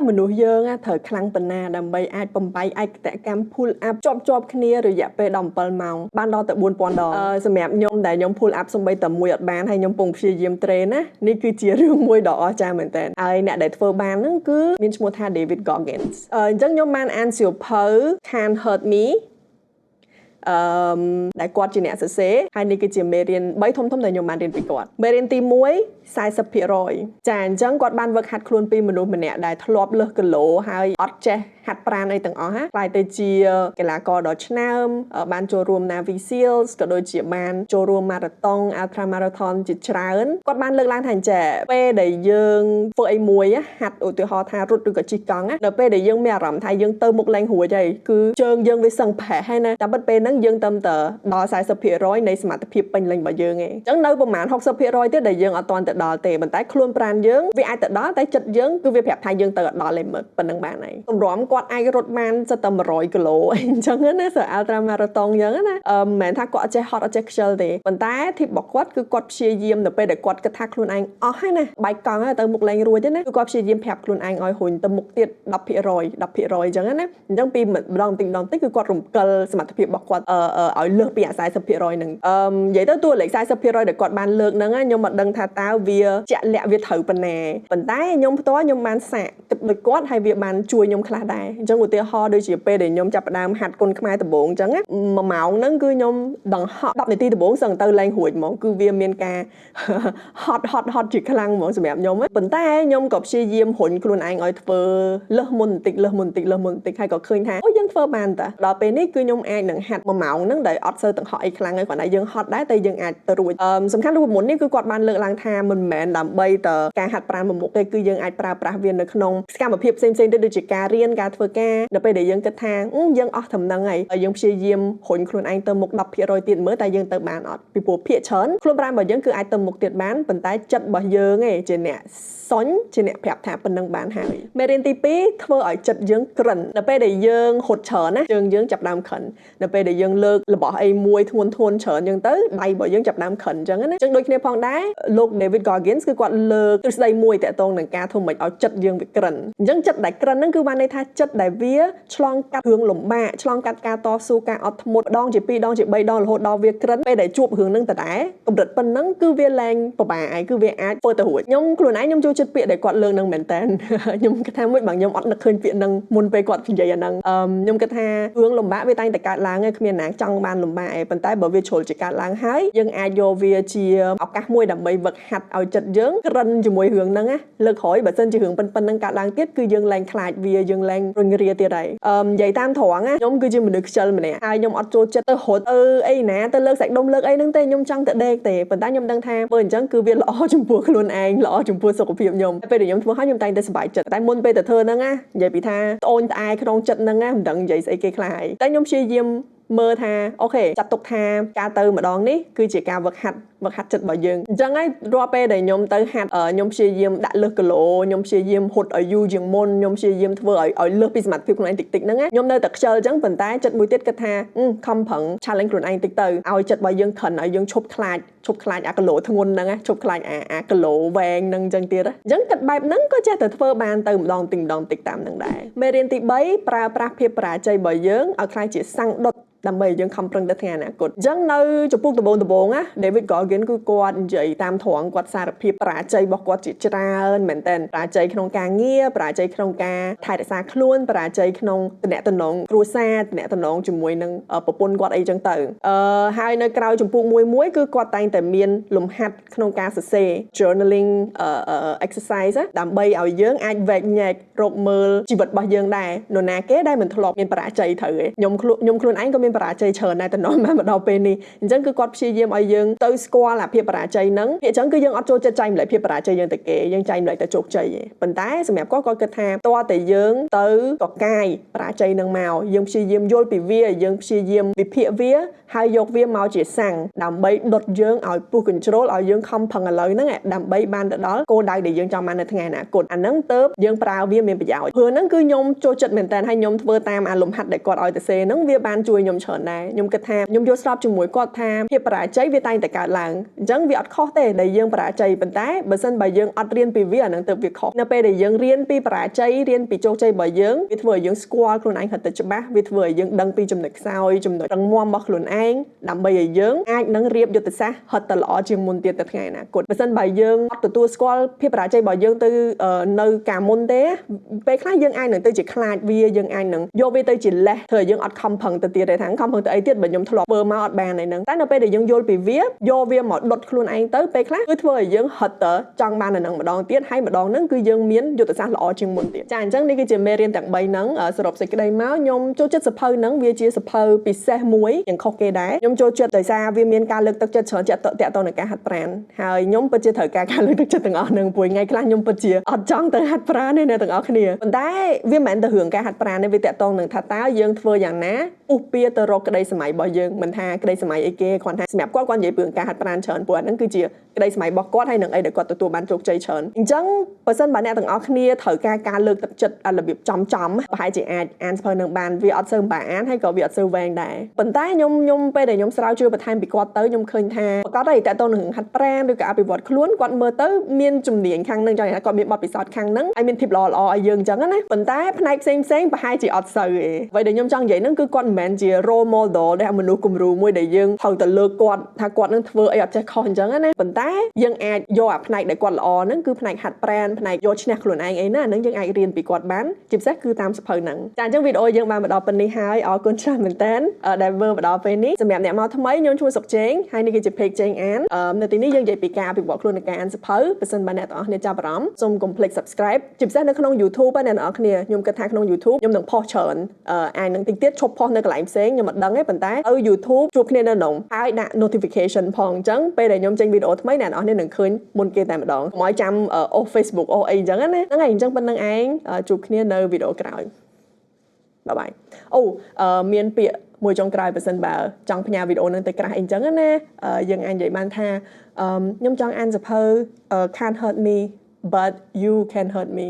មនុស្សយើងណាត្រូវខ្លាំងប៉ុណ្ណាដើម្បីអាចបំបែកឯតទគ្គកម្ម pull up ជាប់ជាប់គ្នារយៈពេល17ម៉ោងបានដល់ទៅ4000ដងសម្រាប់ខ្ញុំដែលខ្ញុំ pull up សំបីតែមួយអត់បានហើយខ្ញុំពងព្យាយាម train ណានេះគឺជារឿងមួយដ៏អស្ចារ្យមែនទែនហើយអ្នកដែលធ្វើបានហ្នឹងគឺមានឈ្មោះថា David Goggins អញ្ចឹងខ្ញុំបានអានសៀវភៅ Can't Hurt Me ដែលគាត់ជាអ្នកសរសេរហើយនេះគឺជាមេរៀន3ធំៗដែលខ្ញុំបានរៀនពីគាត់មេរៀនទី1 40%ចាអញ្ចឹងគាត់បានវឹកហាត់ខ្លួនពីមនុស្សម្នាក់ដែលធ្លាប់លើសគីឡូហើយអត់ចេះហាត់ប្រាណអីទាំងអស់ហាក្លាយទៅជាកីឡាករដ៏ឆ្នើមបានចូលរួម Navy Seals ក៏ដូចជាបានចូលរួមម៉ារ៉ាតុង Ultra Marathon ជាច្រើនគាត់បានលើកឡើងថាអញ្ចេះពេលដែលយើងធ្វើអីមួយហាត់ឧទាហរណ៍ថារត់ឬក៏ជិះកង់នៅពេលដែលយើងមានអារម្មណ៍ថាយើងទៅមុខលែងរួចហើយគឺជើងយើងវាសឹងប្រេះហើយណាតែពិតពេលហ្នឹងយើងទៅតែដល់40%នៃសមត្ថភាពពេញលេញរបស់យើងឯងអញ្ចឹងនៅប្រហែល60%ទៀតដែលយើងអត់ទាន់ទៅដល់ទេប៉ុន្តែខ្លួនប្រាណយើងវាអាចទៅដល់តែចិត្តយើងគឺវាប្រាប់ថាយើងទៅអត់ដល់ទេមើលប៉ុណ្្នឹងបានហើយទម្រាំគាត់អាចរត់បានសិតតែ100គីឡូអីអញ្ចឹងណាសើ Ultra Marathon អញ្ចឹងណាអឺមិនមែនថាគាត់អត់ចេះហត់អត់ចេះខ្ជិលទេប៉ុន្តែ tip របស់គាត់គឺគាត់ព្យាយាមនៅពេលដែលគាត់គិតថាខ្លួនឯងអស់ហើយណាបែកកង់ហើយទៅមុខលែងរួចទេណាគឺគាត់ព្យាយាមប្រាប់ខ្លួនឯងឲ្យរុញទៅមុខទៀត10% 10%អញ្ចឹងណាអញ្ចឹងពីម្ដងតិចម្ដងតិចគឺគាត់រំកិលសមត្ថភាពរបស់គាត់ឲ្យលើសពីអា40%ហ្នឹងអឺនិយាយទៅតួលេខ40%ដែលគាត់បានលើកហ្នឹងខ្ញុំមិនដឹងថាតើវាជាក់លាក់វាត្រូវប៉ុណ្ណាប៉ុន្តែខ្ញុំផ្ទាល់ខ្ញុំបានសាកគិតដូចគាត់ហើយវាបានជួយខ្ញុំខ្លះដែរអញ្ចឹងឧទាហរណ៍ដូចជាពេលដែលខ្ញុំចាប់ផ្ដើមហាត់គុនខ្មែរដំបូងអញ្ចឹងមួយម៉ោងហ្នឹងគឺខ្ញុំដង្ហក់10នាទីដំបូងសឹងទៅលែងរួចហ្មងគឺវាមានការហត់ហត់ហត់ជាខ្លាំងហ្មងសម្រាប់ខ្ញុំប៉ុន្តែខ្ញុំក៏ព្យាយាមរុញខ្លួនឯងឲ្យធ្វើលើសមុនបន្តិចលើសមុនបន្តិចលើសមុនបន្តិចហើយក៏ឃើញថាអូយើងធ្វើបានតាដល់ពេលនេះគឺខ្ញុំអាចនឹងហាត់មួយម៉ោងហ្នឹងដែលអត់សូវទាំងហក់អីខ្លាំងហើយគ្រាន់តែយើងហត់ដែរតែយើងអាចទៅរួចសំខាន់រូបមន្តនេះគឺគាត់បានលើកឡើងថាមិនមែនដើម្បីតការហាត់ប្រាណមួយមុខទេគឺយើងអាចប្រើប្រាស់វានៅក្នុងសកម្មភាពផ្សេងៗទៀតដូចជាការរៀនការធ្វើការនៅពេលដែលយើងគិតថាយើងអស់ត្រឹមហ្នឹងហើយយើងព្យាយាមរុញខ្លួនឯងទៅមុខ10%ទៀតមើលតែយើងទៅបានអត់ពីព្រោះភាគច្រើនខ្លួនប្រាណរបស់យើងគឺអាចទៅមុខទៀតបានប៉ុន្តែចិត្តរបស់យើងឯងជាអ្នកសុញជាអ្នកប្រាប់ថាប៉ុណ្្នឹងបានហើយមេរៀនទី2ធ្វើឲ្យចិត្តយើងក្រិននៅពេលដែលយើងហត់ច្រើនណាជើងយើងចាប់ដើមក្រិននៅពេលដែលយើងលើករបស់អីមួយធ្ងន់ធ្ងរច្រើនចឹងទៅដៃរបស់យើងចាប់ដើមក្រិនចឹងណាចឹងដូចគ្នាផងដែរលោក David Goggins គឺគាត់លើកទ្រឹស្ដីមួយតាក់ទងនឹងការធ្វើម៉េចឲ្យចិត្តយើងវាក្រិនអញ្ចឹងចិត្តដែលក្រិនហ្នឹងគឺបានន័យថាចិត្តដែលវាឆ្លងកាត់រឿងលំបាកឆ្លងកាត់ការតស៊ូការអត់ធ្មត់ដងជា2ដងជា3ដងរហូតដល់វាក្រិនពេលដែលជួបរឿងហ្នឹងតដែរកម្រិតប៉ុណ្ណឹងគឺវាលែងពិបាកឯងគឺវាអាចធ្វើទៅរួចខ្ញុំខ្លួនឯងខ្ញុំចូលចិត្តពាក្យដែលគាត់លើកហ្នឹងមែនតើខ្ញុំគិតថាមួយបើខ្ញុំអត់នឹកឃើញពាក្យហ្នឹងមុនពេលគាត់និយាយអាហ្នឹងអឺខ្ញុំគិតថារឿងលំបាកវាតែងតែកើតឡើងឯងគ្មានណាចង់បានលំបាកឯងប៉ុន្តែបើវាជ្រុលជាកើតឡើងហើយយើងអាចយកវាជាឱកាសមួយដើម្បីវឹកហាត់ឲ្យចិត្តយើងក្រិនជាមួយរឿងហ្នឹងណាលើកក្រោយបើសិនជារឿងប៉ុណ្្នឹងកើតឡើងទៀតគឺយើងលែងខ្លាចវាយើងលែងរុញរាទៀតហើយអឺនិយាយតាមត្រង់ណាខ្ញុំគឺជាមនុស្សខ្ជិលម្នាក់ហើយខ្ញុំអត់ចូលចិត្តទៅរត់ទៅអីណាទៅលើកសាច់ដុំលើកអីហ្នឹងទេខ្ញុំចង់ទៅដេកទេប៉ុន្តែខ្ញុំដឹងថាធ្វើអញ្ចឹងគឺវាល្អចំពោះខ្លួនឯងល្អចំពោះសុខភាពខ្ញុំពេលដែលខ្ញុំធ្វើហើយខ្ញុំតែងតែសប្បាយចិត្តតែមុនពេលទៅធ្វើហ្នឹងណានិយាយពីថាត្អូញត្អែក្នុងចិត្តហ្នឹងណាមិនដឹងនិយាយស្អីគេខ្លះហើយតែខ្ញុំព្យាយាមមើលថាokay ចាត់ទុកថាការទៅម្ដងនេះគឺជាការវឹកហាត់វឹកហាត់ចិត្តរបស់យើងអញ្ចឹងហើយរាល់ពេលដែលខ្ញុំទៅហាត់ខ្ញុំព្យាយាមដាក់លើសគីឡូខ្ញុំព្យាយាមហត់ឲ្យយូរជាងមុនខ្ញុំព្យាយាមធ្វើឲ្យឲ្យលើសពីសមត្ថភាពខ្លួនឯងតិចតិចហ្នឹងខ្ញុំនៅតែខ្ជិលអញ្ចឹងប៉ុន្តែចិត្តមួយទៀតគិតថាខំប្រឹង challenge ខ្លួនឯងតិចទៅឲ្យចិត្តរបស់យើងខិនឲ្យយើងឈប់ខ្លាចឈប់ខ្លាចអាគីឡូធ្ងន់ហ្នឹងឈប់ខ្លាចអាគីឡូវែងហ្នឹងអញ្ចឹងទៀតអញ្ចឹងគិតបែបហ្នឹងក៏ចេះតែធ្វើបានទៅម្ដងតិចម្ដងតិចតាមហ្នឹងដែរមេរៀនទី3ប្រើប្រាស់ភាពបរាជ័យរបស់យើងឲ្យក្លាយជាសាំងដុតដើម្បីឲ្យយើងខំប្រឹងទៅថ្ងៃអនាគតអញ្ចឹងនៅចំពោះដំបូងដំបូងណា David Goggins គឺគាត់និយាយតាមត្រង់គាត់សារភាពបរាជ័យរបស់គាត់ជាច្រើនមែនតើបរាជ័យក្នុងការងារបរាជ័យក្នុងការថែរក្សាខ្លួនបរាជ័យក្នុងទំនាក់ទំនងគ្រួសារទំនាក់ទំនងជាមួយនឹងប្រពន្ធគាត់អីចឹងទៅអឺហើយនៅក្រៅចំពោះមួយមួយគឺគាត់តែងតែមានលំហាត់ក្នុងការសរសេរ journaling exercise ដើម្បីឲ្យយើងអាចវែកញែករកមើលជីវិតរបស់យើងដែរនរណាគេដែលមិនធ្លាប់មានបរាជ័យត្រូវឯងខ្ញុំខ្លួនខ្ញុំខ្លួនឯងក៏មានបរាជ័យច្រើនដែរតំណមកដល់ពេលនេះអញ្ចឹងគឺគាត់ព្យាយាមឲ្យយើងទៅស្គាល់អាភាពបរាជ័យហ្នឹងភាគអញ្ចឹងគឺយើងអត់ចូលចិត្តចែកម្លែកភាពបរាជ័យយើងទៅគេយើងចែកម្លែកតែជោគជ័យឯងប៉ុន្តែសម្រាប់គាត់គាត់គិតថាតើតែយើងទៅកកាយបរាជ័យនឹងមកយើងព្យាយាមយល់ពីវាយើងព្យាយាមវិភាគវាហើយយកវាមកជាសាំងដើម្បីដុតយើងឲ្យ ឲ្យពុះកញ្ជ្រោលឲ្យយើងខំប្រឹងឥឡូវហ្នឹងដើម្បីបានទៅដល់គោលដៅដែលយើងចង់បាននៅថ្ងៃអនាគតអាហ្នឹងទៅយើងប្រើវាមានប្រយោជន៍ព្រោះហ្នឹងគឺខ្ញុំចូលចិត្តមែនតើហើយខ្ញុំធ្វើតាមអាលំហាត់ដែលគាត់ឲ្យទៅសេហ្នឹងវាបានជួយខ្ញុំច្រើនដែរខ្ញុំគិតថាខ្ញុំយល់ស្របជាមួយគាត់ថាភាពបរាជ័យវាតែងតែកើតឡើងអញ្ចឹងវាអត់ខុសទេដែលយើងបរាជ័យប៉ុន្តែបើសិនបើយើងអត់រៀនពីវាអាហ្នឹងទៅវាខុសនៅពេលដែលយើងរៀនពីបរាជ័យរៀនពីជោគជ័យរបស់យើងវាធ្វើឲ្យយើងស្គាល់ខ្លួនឯងហិតទៅច្បាស់វាធ្វើឲ្យយើងដឹងពីចំណុចខ្សោយចំណុចរឹងមាំរបស់ខ្លួនឯងដើម្បីឲ្យយើងអាចនឹងរៀបយុទ្ធសាស្ត្រហិតទៅល្អជាងមុនទៀតទៅថ្ងៃអនាគតបើសិនបើយើងអត់ទទួលស្គាល់ភាពបរាជ័យរបស់យើងទៅនៅកាលមុនទេពេលខ្លះយើងអាចនឹងទៅជាខ្លាចវាយើងអាចនឹងយកវាទៅជាលេសធ្វើឲ្យយើងអត់ខំប្រឹងទៅទៀតទេថាខំប្រឹងទៅអីទៀតបើខ្ញុំធ្លាប់ធ្វើមកអត់បានអីហ្នឹងតែនៅពេលដែលយើងយល់ពីវាយកវាមកដុតខ្លួនឯងទៅពេលខ្លះគឺធ្វើឲ្យយើងហិតទៅចង់បានអាហ្នឹងម្ដងទៀតហើយម្ដងហ្នឹងគឺយើងមានយុទ្ធសាស្ត្រល្អជាងមុនទៀតចាអញ្ចឹងនេះគឺជាមេរៀនទាំង3ហ្នឹងសរុបសេចក្តីមកខ្ញុំចូលចិត្តសភៅហ្នឹងវាជាសភៅពិសេសមួយយ៉ាងខុសគេដែរខ្ញុំចូលចិត្តដោយសារវាមានការលើកទឹកចិត្តច្រើនជាក់តាក់ទងនឹងការហាត់ប្រាណហើយខ្ញុំពិតជាត្រូវការការលើកទឹកចិត្តទាំងអស់ហ្នឹងព្រោះថ្ងៃខ្លះខ្ញុំពិតជាអត់ចង់ទៅហាត់ប្រាណទេអ្នកទាំងអស់គ្នាប៉ុន្តែវាមិនមែនទៅរឿងការហាត់ប្រាណទេវាតាក់ទងនឹងថាតើយើងធ្វើយ៉ាងណាពុះពៀទៅរកក្តីសម័យរបស់យើងមិនថាក្តីសម័យអីគេគ្រាន់ថាសម្រាប់គាត់គាត់និយាយពីរឿងការហាត់ប្រាណច្រើនព្រោះអាហ្នឹងគឺជាក្តីសម័យរបស់គាត់ហើយនឹងអីដែលគាត់ទទួលបានជោគជ័យច្រើនអញ្ចឹងបើសិនបើអ្នកទាំងអស់គ្នាត្រូវការការលើកទឹកចិត្តរបៀបចំចំប្រហែលជាអាចអានសភៅនឹងបានវាអត់សូវបាក់អានហើយក៏វាអត់សូវវែងដែរប៉ុន្តែខ្ញុំខ្ញុំពេលដែលខ្ញុំស្រាវជ្រាវបន្ថែមពីគាត់ទៅខ្ញុំឃើញថាប្រកបហើយតើតើនឹងហាត់ប្រាណឬក៏អភិវឌ្ឍខ្លួនគាត់មើលទៅមានជំនាញខាងហ្នឹងចង់និយាយថាគាត់មានបទពិសោធន៍ខាងហ្នឹងហើយមានធីបល្អល្អឲ្យយើងអញ្ចឹងណាប៉ុន្តែផ្នែកផ្សេងផ្សេងប្រហែលជាអត់សូវទេអ្វីដែលខ្ញុំចង់និយាយហ្នឹងគឺគាត់មិនមែនជា role model ដែលមនុស្សគំរូមួយដែលយើងត្រូវទៅលើកគាត់ថាគាត់នឹងធ្វើអីអត់ចេះខុសអញ្ចឹងណាប៉ុន្តែយើងអាចយកអាផ្នែកដែលគាត់ល្អហ្នឹងគឺផ្នែកហាត់ប្រាណផ្នែកយកឈ្នះខ្លួនឯងអីណាហ្នឹងយើងអាចរៀនពីគាត់បានជាពិសេសគឺតាមសភៅហ្នឹងចាអញ្ចឹងវីដេអូយើងបានមកដល់ប៉ុណ្នេះហើយអរគុណច្រើនមែនតើដែលមើលមកដល់ពេលនេះសម្រាប់អ្នកមកថ្មីខ្ញុំឈ្មោះសុកជេងហើយនេះគឺជា page ជេងអាននៅទីនេះយើងនិយាយពីការអភិវឌ្ឍខ្លួននិងការអានសភៅបើសិនបើអ្នកទាំងអស់គ្នាចាប់អារម្មណ៍សូមកុំភ្លេច subscribe ជាពិសេសនៅក្នុង YouTube ណាអ្នកទាំងអស់គ្នាខ្ញុំគិតថាក្នុង YouTube ខ្ញុំនឹងផុសច្រើនអាចនឹងតិចទៀតឈប់ផុសនៅកន្លែងផ្សេងខ្ញុំអត់ដឹងទេប៉ុន្តែទៅ YouTube ជួបគ្នានៅក្នុងហើយដាក់ notification ផងអញ្ចឹងពេលដែលខ្ញុំចេញវីដេអូថ្មីអ្នកទាំងអស់គ្នានឹងឃើញមុនគេតែម្ដងកុំឲ្យចាំអូស Facebook អូសអីអញ្ចឹងណាហ្នឹងហើយអញ្ចឹងប៉ុណ្្នឹងឯងជួបគ្នានៅវីដេអូក្រោយ bye bye អូមានពាក្យមួយចុងក្រោយបើសិនបើចង់ផ្ញើវីដេអូនឹងទៅcrush អីចឹងណាយើងអាចនិយាយបានថាខ្ញុំចង់អានសភៅ Can't Hurt Me, but you can hurt me.